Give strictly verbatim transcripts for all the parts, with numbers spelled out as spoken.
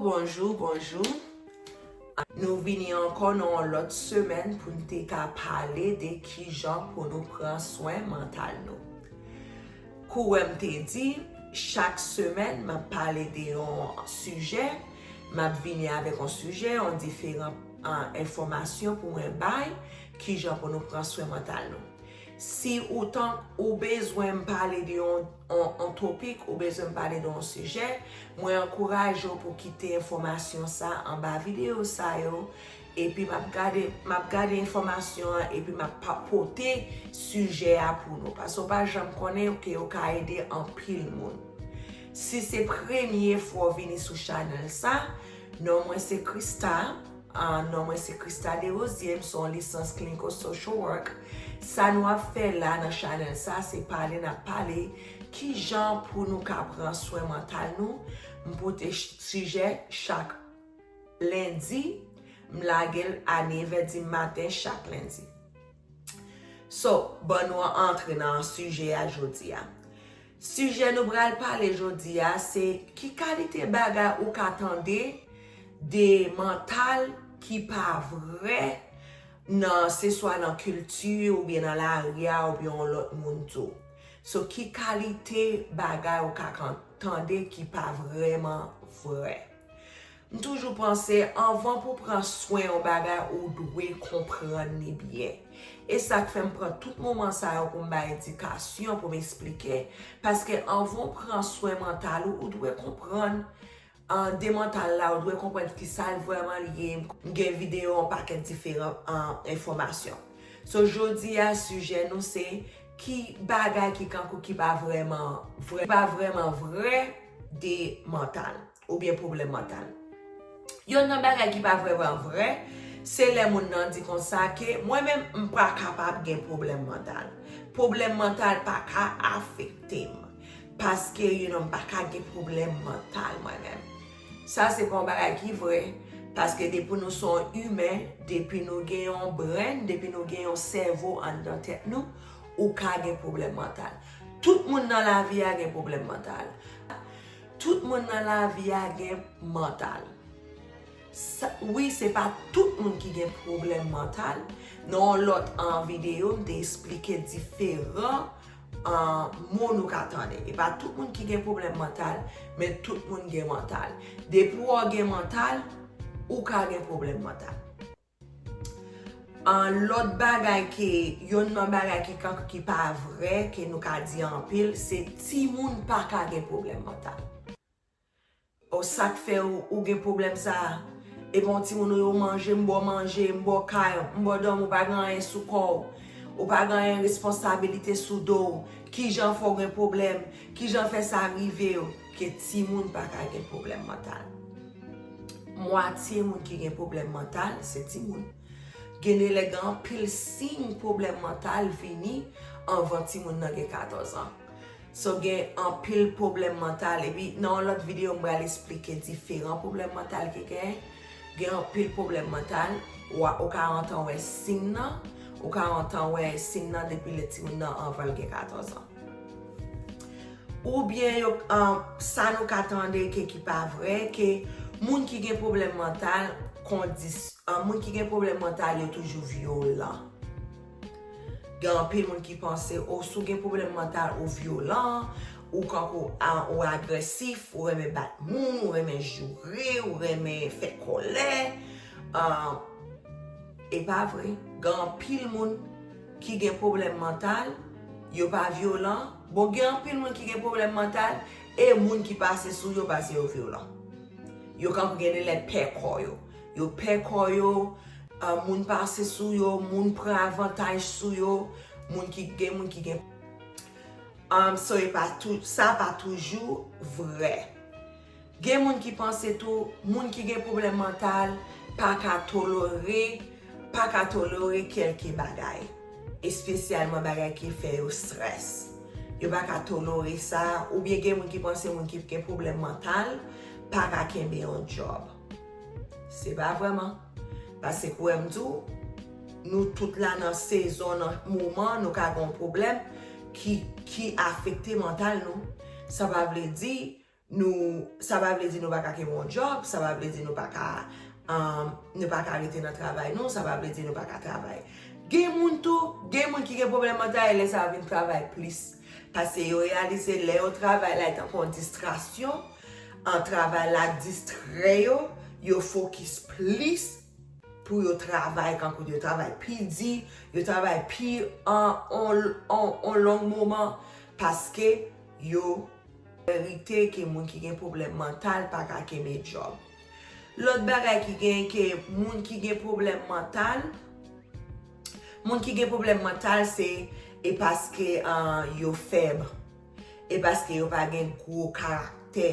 Bonjou, bonjou. Nou vini ankò nan yon lòt semèn pou n te ka pale de kijan pou nou pran swen mantal nou. Kouwè m te di, chak semèn m ap pale de yon sijè, m ap vini avèk yon sijè, yon diferan, ah, enfòmasyon pou mwen bay, kijan pou nou pran swen mantal nou. Si ou tan, ou bezwen m pale de yon, yon, yon topik, ou bezwen m pale de yon sijè, mwen ankouraje w pou kite enfòmasyon sa anba videyo sa yo, epi m ap gade, m ap gade enfòmasyon an, epi m ap pa-, pote sijè a pou nou. Paske w pa janm konnen ke w ka ede anpil moun. Si se premye fwa w vini sou chanèl sa, non mwen se Krista. Ah, non mwen se Krista Desrosiers, m se yon lisans clinical social work. Sa nou ap fè la nan chanèl sa, se pale n ap pale kijan pou nou ka pran swen mantal nou. M pote ch-, sijè chak lendi, m lage l a nevè di maten chak lendi. So, ban nou antre nan sijè a jodi a. Sijè nou pral pale jodi a, se ki kalite bagay ou ka tande de mantal ki pa vrè nan, se swa nan kilti oubyen nan lari a oubyen yon lòt moun di w. So, ki kalite bagay ou ka kan-, tande ki pa vrèman vrè? M toujou panse, anvan pou pran swen yon bagay, ou dwe konprann li byen. E sa k fè m pran tout moman sa yo pou m bay edikasyon, pou m eksplike. Paske anvan w pran swen mantal ou, ou dwe konprann, ah, de mantal la, ou dwe konprann ki sa l vrèman li ye. M gen videyo, yon pakèt diferan, ah, enfòmasyon. So, jodi a, sijè nou se ki bagay ki kankou ki pa vrèman vrè, pa vrèman vrè de mantal oubyen pwoblèm mantal. Yonn nan bagay ki pa vrèman vrè, se lè moun nan di konsa ke mwen menm m pa kapab gen pwoblèm mantal. Pwoblèm mantal pa ka afekte m. Paske, you know, m pa ka gen pwoblèm mantal mwen menm. Sa se pa yon bagay ki vrè. Paske depi nou se yon imen, depi nou gen yon brain, depi nou gen yon sèvo anndan tèt nou, ou ka gen pwoblèm mantal. Tout moun nan lavi a gen pwoblèm mantal. Tout moun nan lavi a gen mantal. Sa, wi, se pa tout moun ki gen pwoblèm mantal. Nan yon lòt, ah, videyo, m te eksplike diferan, ah, mo nou ka tande. E pa tout moun ki gen pwoblèm mantal, men tout moun gen mantal. Depi w gen mantal, ou ka gen pwoblèm mantal. An lòt bagay ke, yonn nan bagay ki ka, ki pa vrè, ke nou ka di anpil, se timoun pa ka gen pwoblèm mantal. O, sa k fè ou, ou gen pwoblèm sa a? Epi yon timoun ou ye, ou manje, m ba w manje, m ba w kay, m ba w dòmi, ou pa gen anyen sou kò w, ou pa gen anyen responsabilite sou do w. Kijan fè w gen pwoblèm? Kijan fè sa rive w? Ke timoun pa ka gen pwoblèm mantal. Mwatye moun ki gen pwoblèm mantal, se timoun. Gen de lè gen anpil siy pwoblèm mantal vini anvan timoun nan gen katòz an. So, gen anpil pwoblèm mantal. Epi, nan yon lòt videyo, m pral eksplike diferan pwoblèm mantal ki gen. Gen anpil pwoblèm mantal. Ou a, ou ka antan wè siy nan. Ou ka antan wè siy nan depi lè timoun nan anvan l gen katòz an. Oubyen yo, ah, sa nou ka tande ke ki pa vrè, ke moun ki gen pwoblèm mantal, kondis-, ah, moun ki gen pwoblèm mantal, yo toujou vyolan. Gen anpil moun ki panse, o, si w gen pwoblèm mantal, ou vyolan, ou kankou, ah, ou agresif, ou renmen bat moun, ou renmen joure, ou renmen fè kòlè. Ah, e pa vre. Gen anpil moun ki gen pwoblèm mantal, yo pa vyolan. Bon, gen anpil moun ki gen pwoblèm mantal, e moun ki pase sou yo, pase yo vyolan. Yo kankou gen de lè pè kò yo. Yo pè kò yo, ah, moun pase sou yo, moun pran avantaj sou yo, moun ki gen, moun ki gen, um, so e pa tou, sa pa toujou vrè. Gen moun ki panse tou, moun ki gen pwoblèm mantal pa ka tolere, pa ka tolere kèlke bagay, espesyalman bagay ki fè yo strès. Yo pa ka tolere sa, oubyen gen moun ki panse moun ki gen pwoblèm mantal pa ka kenbe yon djòb. Se pa vrèman. Paske kwè m di w, nou tout la nan sezon, nan moman, nou ka gen yon pwoblèm ki, ki afekte mantal nou. Sa pa vle di nou, sa pa vle di nou pa ka kenbe yon djòb, sa pa vle di nou pa ka, um, nou pa ka rete nan travay nou, sa pa vle di nou pa ka travay. Gen moun tou, gen moun ki gen pwoblèm mantal, e lè sa yo vin travay plis. Paske yo reyalize lè yo travay la, e tankou yon distrasyon, an travay la distrè yo, yo fokis plis pou yo travay, kankou yo travay pi di, yo travay pi an, an, an, an long moman, paske yo merite ke moun ki gen pwoblèm mantal pa ka kenbe djòb. Lòt bagay ki gen ke moun ki gen pwoblèm mantal, moun ki gen pwoblèm mantal se e paske, ah, yo fèb, e paske yo pa gen gwo karaktè,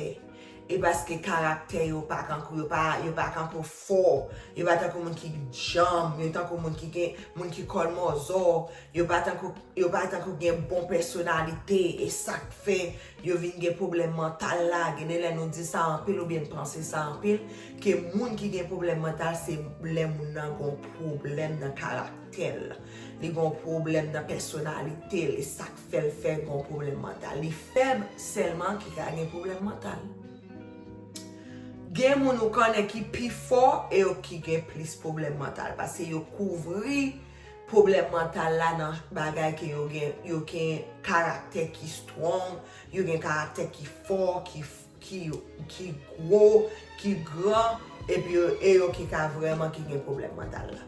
e paske karaktè yo pa kankou, yo pa, yo pa kankou fò, yo pa tankou moun ki djanm, yo tankou moun ki gen, moun ki kòlmòzò, yo pa tankou, yo pa tankou gen bon pèsonalite, e sa k fè yo vin gen pwoblèm mantal la. Gen de lè nou di sa anpil oubyen n panse sa anpil, ke moun ki gen pwoblèm mantal se lè moun nan gen yon pwoblèm nan karaktè l, li gen yon pwoblèm nan pèsonalite l, e sa k fè l fè gen yon pwoblèm mantal. Li fèb sèlman ki ka gen pwoblèm mantal. Gen moun ou konnen ki pi fò e yo ki gen plis pwoblèm mantal, paske yo kouvri pwoblèm mantal la nan bagay ke yo gen, yo gen karaktè ki strong, yo gen karaktè ki fò, ki, ki, ki gwo, ki gran, epi yo, e yo ki ka vrèman ki gen pwoblèm mantal la.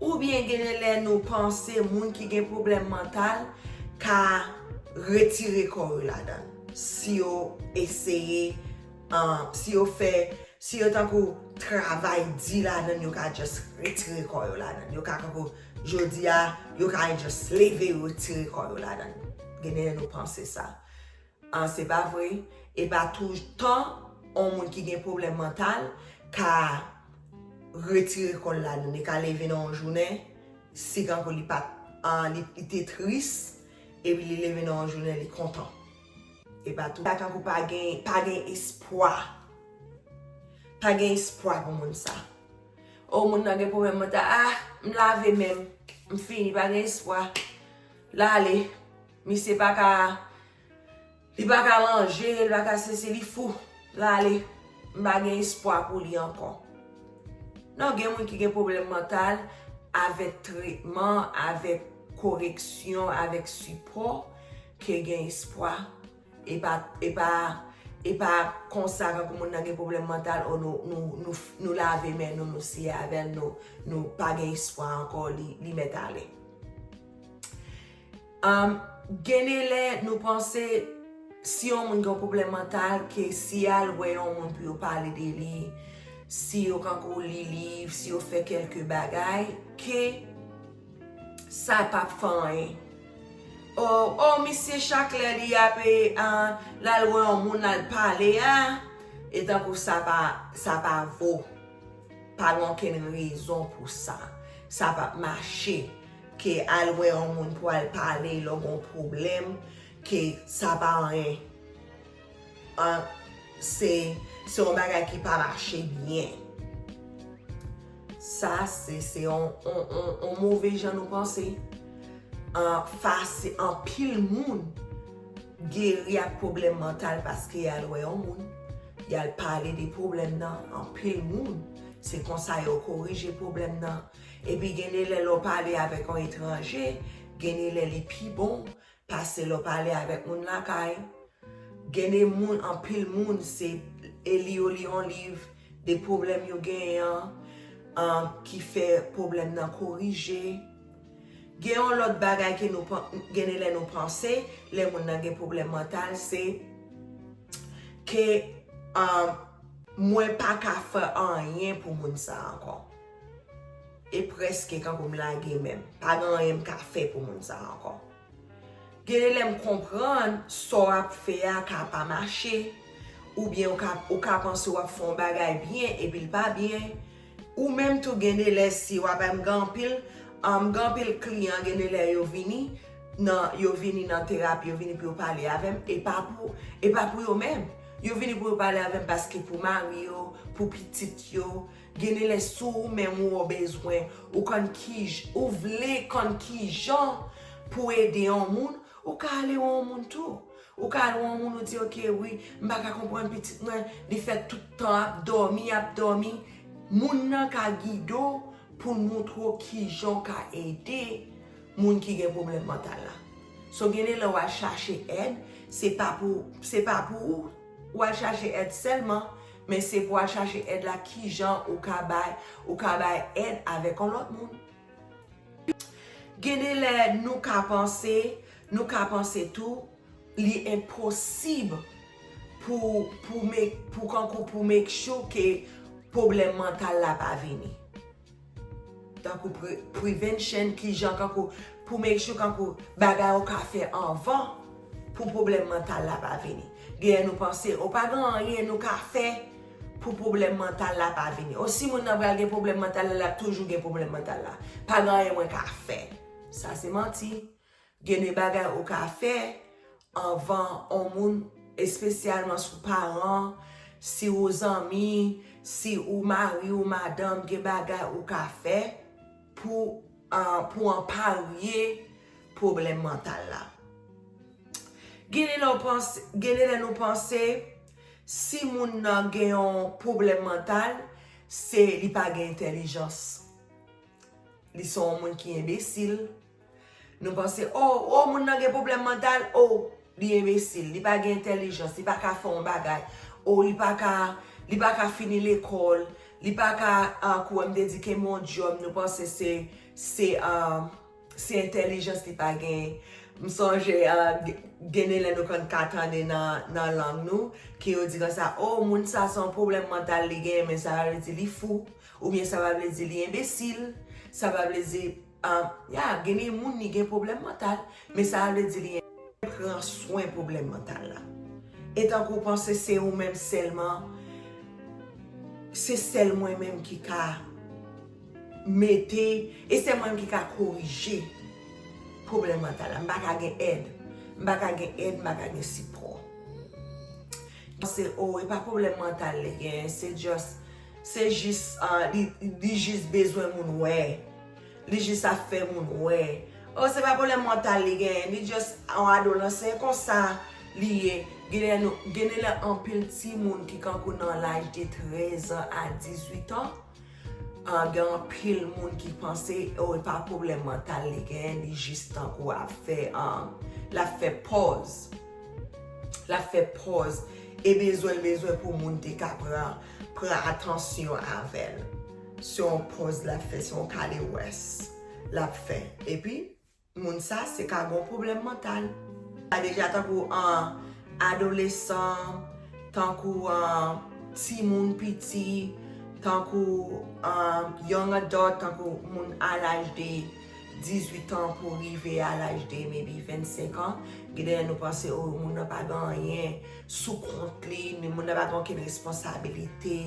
Oubyen gen de lè nou panse moun ki gen pwoblèm mantal ka retire kò yo ladan l. Si yo eseye, ah, si yo fè, si yo tankou travay di ladan l, yo ka just retire kò yo ladan l. Yo ka tankou jodi a, yo ka just leve yo retire kò yo ladan l. Gen de lè nou panse sa. Ah, se pa vre. E pa toutan yon moun ki gen pwoblèm mantal ka retire kò l ladan l. Li ka leve nan yon jounen, si kankou li pa, ah, li, li te tris, epi li leve nan yon jounen, li kontan. E pa tou, pa kankou pa gen, pa gen espwa. Pa gen espwa pou moun sa. O, moun nan gen pwoblèm mantal, ah, m lave men m, m fini, pa gen espwa. L ale, misye pa ka, li pa ka manje, li pa ka sesi, li fou. L ale, m pa gen espwa pou li ankò. Non, gen moun ki gen pwoblèm mantal, avèk tretman, avèk koreksyon, avèk sipò, ke gen espwa. E pa, e pa, e pa konsa kankou moun nan gen pwoblèm mantal, o nou, nou, nou, nou lave men nou, nou siye avè l, nou, nou pa gen espwa ankò, li, li mèt ale. Um, gen de lè nou panse si yon moun gen yon pwoblèm mantal, ke si y al wè yon moun pou yo pale de li, si yo kankou li liv, si yo fè kèlke bagay, ke sa p ap fè anyen. O, o, misye chak lè li ap, ah, l al wè yon moun, l al pale a, e tankou sa pa, sa pa vo. Pa gen okenn rezon pou sa. Sa p ap mache. Ke al wè yon moun pou al pale lè w gen yon pwoblèm, ke sa pa anyen. An, se, se yon bagay ki pa mache byen. Sa, se, se yon, yon, yon, yon move jan nou panse. An, fas, anpil moun geri ak pwoblèm mantal paske y al wè yon moun. Y al pale de pwoblèm nan. Anpil moun, se konsa yo korije pwoblèm nan. Epi gen de lè lè w pale avèk yon etranje, gen de lè li pi bon pase lè w pale avèk moun lakay. Gen de moun, anpil moun, se e li yo li yon liv de pwoblèm yo genyen an, an, ki fè pwoblèm nan korije. Gen yon lòt bagay ke nou pan-, gen de lè nou panse, lè moun nan gen pwoblèm mantal, se ke, an, mwen pa ka fè anyen pou moun sa ankò. E prèske kankou m lage men m. Pa gen anyen m ka fè pou moun sa ankò. Gen de lè m konprann sa w ap fè a ka pa mache, oubyen ou ka, ou ka panse w ap fè yon bagay byen epi l pa byen. Ou menm tou gen de lè si w ap, m gen anpil, m gen anpil kliyan, gen de lè yo vini nan, yo vini nan terapi, yo vini pou yo pale avè m, e pa pou, e pa pou yo menm. Yo vini pou yo pale avè m paske pou mari yo, pou pitit yo, gen de lè si w menm ou bezwen, ou konn ki j-, ou vle konn kijan pou ede yon moun, ou ka ale wè yon moun tou. Ou ka al wè yon moun, ou di, "Ok, wi, m pa ka konprann pitit mwen, li fè tout tan ap dòmi, ap dòmi." Moun nan ka gide w pou l montre w kijan w ka ede moun ki gen pwoblèm mantal la. So, gen de lè w al chache èd, se pa pou, se pa pou ou, w al chache èd sèlman, men se pou w al chache èd la, kijan ou ka bay, ou ka bay èd avèk yon lòt moun. Gen de lè nou ka panse, nou ka panse tou, li enposib pou, pou make, pou kankou pou make sure ke pwoblèm mantal la pa vini. Tankou pre, prevention, kijan kankou pou make sure kankou bagay ou ka fè anvan pou pwoblèm mantal la pa vini. Gen lè nou panse, o, pa gen anyen nou ka fè pou pwoblèm mantal la pa vini. O, si moun nan pral gen pwoblèm mantal la, l ap toujou gen pwoblèm mantal la. Pa gen anyen mwen ka fè. Sa se manti. Gen de bagay ou ka fè anvan yon moun, espesyalman si w paran, si w zanmi, si w mari ou madanm, gen bagay ou ka fè pou, ah, pou anparye pwoblèm mantal la. Gen de lè w panse, gen de lè nou panse, si moun nan gen yon pwoblèm mantal, se li pa gen entèlijans. Li se yon moun ki enbesil. Nou panse, o, o, moun nan gen pwoblèm mantal, o, li enbesil, li pa gen entèlijans, li pa ka fè yon bagay, o, li pa ka, li pa ka fini lekòl, li pa ka, ah, kouwè m te di, kenbe yon djòb, nou panse se, se, ah, se entèlijans li pa genyen. M sonje, ah, g-, gen de lè nou konn ka tande nan, nan lang nou, ke yo di konsa, o, moun sa se yon pwoblèm mantal li genyen, men sa pa vle di li fou, oubyen sa pa vle di li enbesil, sa pa vle di, ah, ya, gen de moun li gen pwoblèm mantal, men sa pa vle di li pran swen pwoblèm mantal la. E tankou w panse se ou menm sèlman, se sèl mwen menm ki ka mete, e se mwen menm ki ka korije pwoblèm mantal la. M pa ka gen èd. M pa ka gen èd, m pa ka gen sipò. Se, o, e pa pwoblèm mantal li genyen, se just, se jis, ah, li, li jis bezwen moun wè. Li jis ap fè moun wè. O, se pa pwoblèm mantal li genyen, li just yon adolesan, se konsa li ye. Gen de lè nou, gen de lè anpil timoun ki kankou nan laj de trèz an a dizuit an, ah, gen anpil moun ki panse, o, e pa pwoblèm mantal li genyen, li jis tankou ap fè, ah, l ap fè pòz. L ap fè pòz. E bezwen l bezwen pou moun te ka pran, pran atansyon avè l. Se yon pòz l ap fè, se yon kalewès l ap fè. Epi, moun sa, se ka gen yon pwoblèm mantal. Sa deja tankou, ah, adolesan, tankou, ah, timoun piti, tankou, ah, young adult, tankou moun a laj de dizuit an pou rive a laj de maybe vennsenk an. Gen de lè nou panse, o, moun nan pa gen anyen sou kont li, ni moun nan pa gen okenn responsabilite,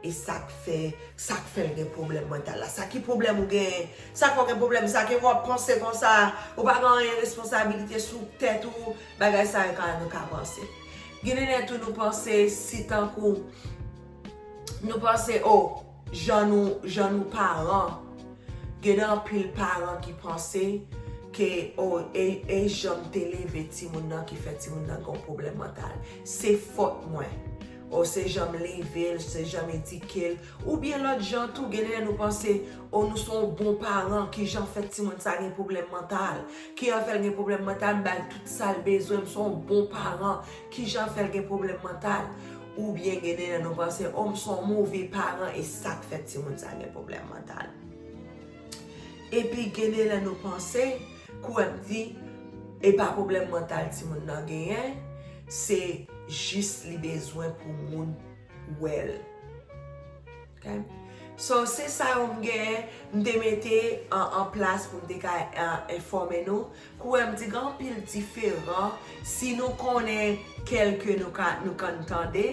e sa k fè, sa k fè l gen pwoblèm mantal la. Sa ki pwoblèm ou genyen? Sa k fè w gen pwoblèm? Sa ki fè w ap panse konsa? Ou pa gen anyen responsabilite sou tèt ou? Bagay sa yo ka, nou ka panse. Gen de lè tou nou panse si tankou, nou panse, o, jan nou, jan nou paran. Gen de anpil paran ki panse ke, o, e, e jan m te leve timoun nan ki fè timoun nan gen yon pwoblèm mantal. Se fòt mwen. O, se jan m leve l, se jan m edike l. Oubyen lòt jan tou, gen de lè nou panse, o, nou se yon bon paran, ki jan fè timoun sa gen pwoblèm mantal? Ki jan fè l gen pwoblèm mantal? M ba l tout sa l bezwen, m se yon bon paran, ki jan fè l gen pwoblèm mantal? Oubyen gen de lè nou panse, o, m se yon move paran, e sa k fè timoun sa gen pwoblèm mantal. Epi gen de lè nou panse, kouwè m di, e pa pwoblèm mantal timoun nan genyen, se jis li bezwen pou moun wè l. Ok? So, se sa yo m genyen, m te mete an, an plas pou m te ka, ah, enfòme nou. Kouwè m di gen anpil diferan. Si nou konnen kèlke nou ka, nou konn tande,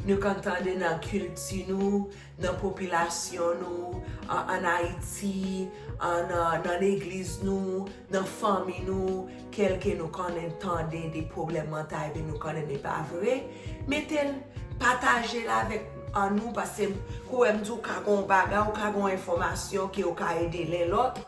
nou konn tande nan kilti nou, nan popilasyon nou, an, ann Ayiti, an, nan, nan legliz nou, nan fanmi nou, kèlke nou konnen tande de pwoblèm mantal epi nou konnen li pa vre, mete l, pataje l avèk, an, nou, paske kouwè m di w ka gen yon bagay, ou ka gen yon enfòmasyon ke ou ka ede len lòt,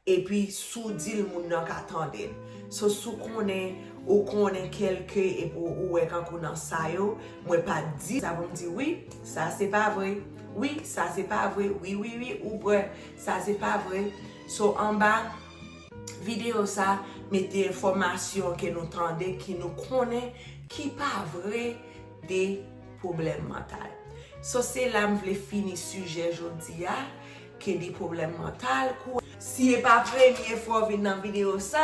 epi si w di l, moun nan ka tande l. So, si w konnen, ou konnen kèlke, epi ou wè kankou nan sa yo, mwen pa di sa pou m di, wi, sa se pa vre. Wi, sa se pa vre. Wi, wi, wi, ou wè, sa se pa vre. So, anba videyo sa, mete enfòmasyon ke nou tande, ki nou konnen, ki pa vre de pwoblèm mantal. So, se la m vle fini sijè jodi a, ke de pwoblèm mantal. Kou, si e pa premye fwa w vin nan videyo sa,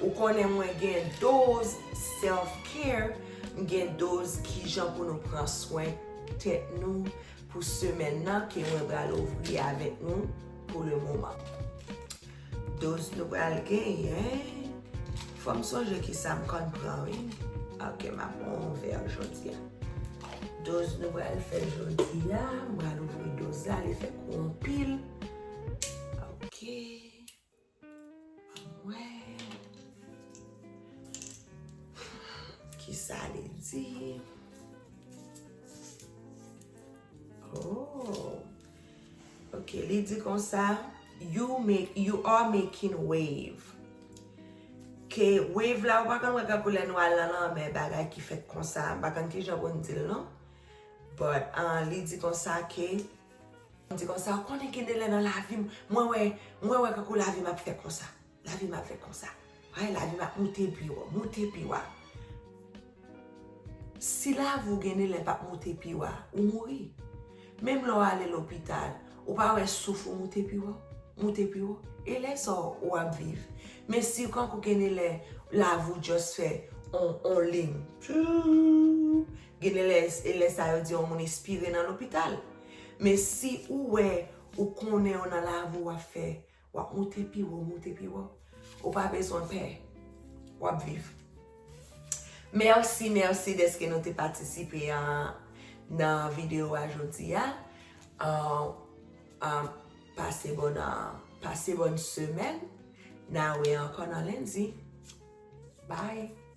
ou konnen mwen gen doz self-care, m gen doz kijan pou nou pran swen tèt nou pou semèn nan ke mwen pral ouvri avèk nou pou le moman. Doz nou pral genyen. Fò m sonje kisa m konn pran, wi. Ok, m ap pran yon vè jodi a. Doz nou pral fè jodi a, m pral ouvri doz la, li fè kou anpil. Ok. Ann wè. Kisa li di? Oh. Ok, li di konsa, you make, you are making wave. Ke wave la, ou pa konn wè kankou lè nou al nan lanmè, bagay ki fèt konsa, m pa konn kijan pou n di l non. But, uh, li di konsa ke, li di konsa, ou konnen gen de lè nan lavi m, mwen wè, mwen wè kankou lavi m ap fè konsa. Lavi m ap fè konsa. Ay, lavi m ap moute pi wo, moute pi wo. Si lavi w gen de lè p ap moute pi wo, ou mouri. Menm lè w ale lopital, ou pa wè souf ou moute pi wo, moute pi wo. E lè sa w ap viv. Men si kankou gen de lè lavi w just fè on, on liy. Pfiou! Gen de lè, e lè sa yo di yon moun espire nan lopital. Men si ou wè, ou konnen w nan lavi w ap fè, w ap moute pi wo, moute pi wo. Ou pa bezwen pè. W ap viv. Mèsi, mèsi dèske nou te patisipe an, nan videyo a jodi a. An, an, pase bòn, an, pase bòn semèn. N a wè ankò nan lendi. Bye.